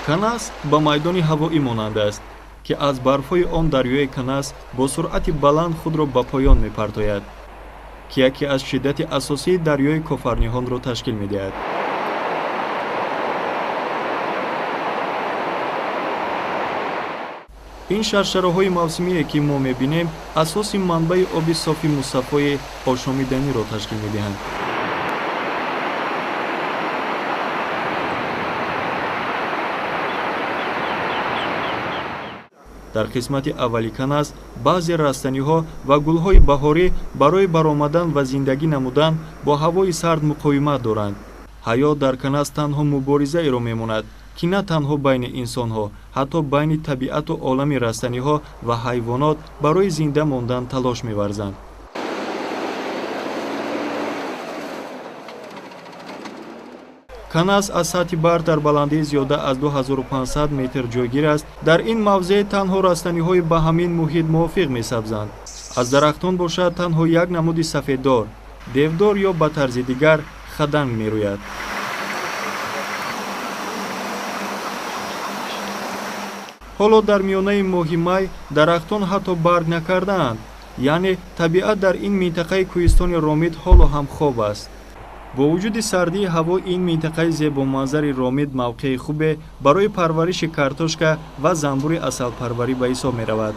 Канас ба майдони ҳавоӣ монанд аст, ки аз барфҳои он дарёи Канас бо суръати баланд худро ба поён мепартояд, ки яке аз шиддати асосии дарёи Кофарниҳонро ташкил медиҳад. Ин шаршараҳои мавсимие, ки мо мебинем, асоси манбаи оби софи мусаффои ошомиданиро ташкил медиҳанд. Дар қисмати аввали Канас баъзе растаниҳо ва гулҳои баҳорӣ барои баромадан ва зиндагӣ намудан бо ҳавои сард муқовимат доранд. Ҳаёт дар Канас танҳо муборизаеро мемонад, ки на танҳо байни инсонҳо, ҳатто байни табиату олами растаниҳо ва ҳайвонот барои зинда мондан талош меварзанд. Канас аз сатҳи баҳр дар баландии зиёда аз 2500 метр ҷойгир аст. Дар ин мавзеъ танҳо растаниҳои ба ҳамин муҳит мувофиқ месабзанд. Аз дарахтон бошад танҳо як намуди сафеддор, девдор ё ба тарзи дигар хаданг мерӯяд. Ҳоло дар миёнаи моҳи май дарахтон ҳатто барг накардаанд, яъне табиат дар ин минтақаи кӯҳистони Ромит ҳоло ҳам хоб аст. Бо вуҷуди сардии ҳаво ин минтақаи зебоманзари Ромит мавқеи хубе барои парвариши картошка ва занбури асалпарварӣ ба ҳисоб меравад.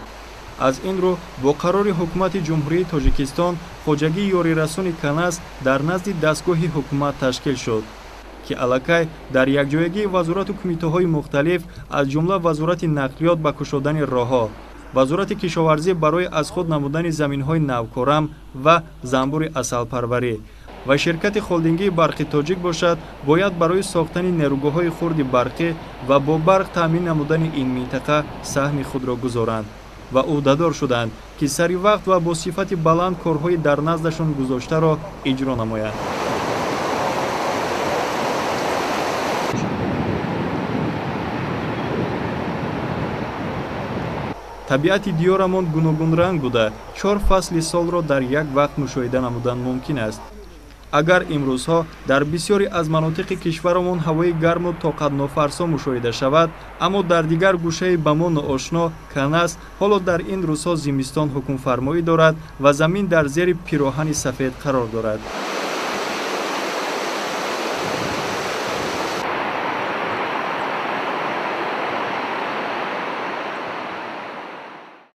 Аз ин рӯ бо қарори ҳукумати Ҷумҳурии Тоҷикистон хоҷагии ёрирасони Канас дар назди дастгоҳи ҳукумат ташкил шуд, ки аллакай дар якҷоягии вазорату кумитаҳои мухталиф, аз ҷумла Вазорати нақлиёт ба кушодани роҳҳо, Вазорати кишоварзӣ барои аз худ намудани заминҳои навкорам ва занбури асалпарварӣ ва ширкати холдингии барқи тоҷик бошад, бояд барои сохтани нерӯгоҳҳои хурди барқӣ ва бо барқ таъмин намудани ин минтақа саҳми худро гузоранд ва ӯҳдадор шуданд, ки сари вақт ва бо сифати баланд корҳои дар наздашон гузоштаро иҷро намоянд. Табиати диёрамон гуногунранг буда, 4 фасли солро дар як вақт мушоҳида намудан мумкин аст. Агар имрӯзҳо дар бисёре аз манотиқи кишварамон ҳавои гарму тоқатнофарсо мушоҳида шавад, аммо дар дигар гӯшаи ба мо ноошно Канас ҳоло дар ин рӯзҳо зимистон ҳукмфармоӣ дорад ва замин дар зери пироҳани сафед қарор дорад.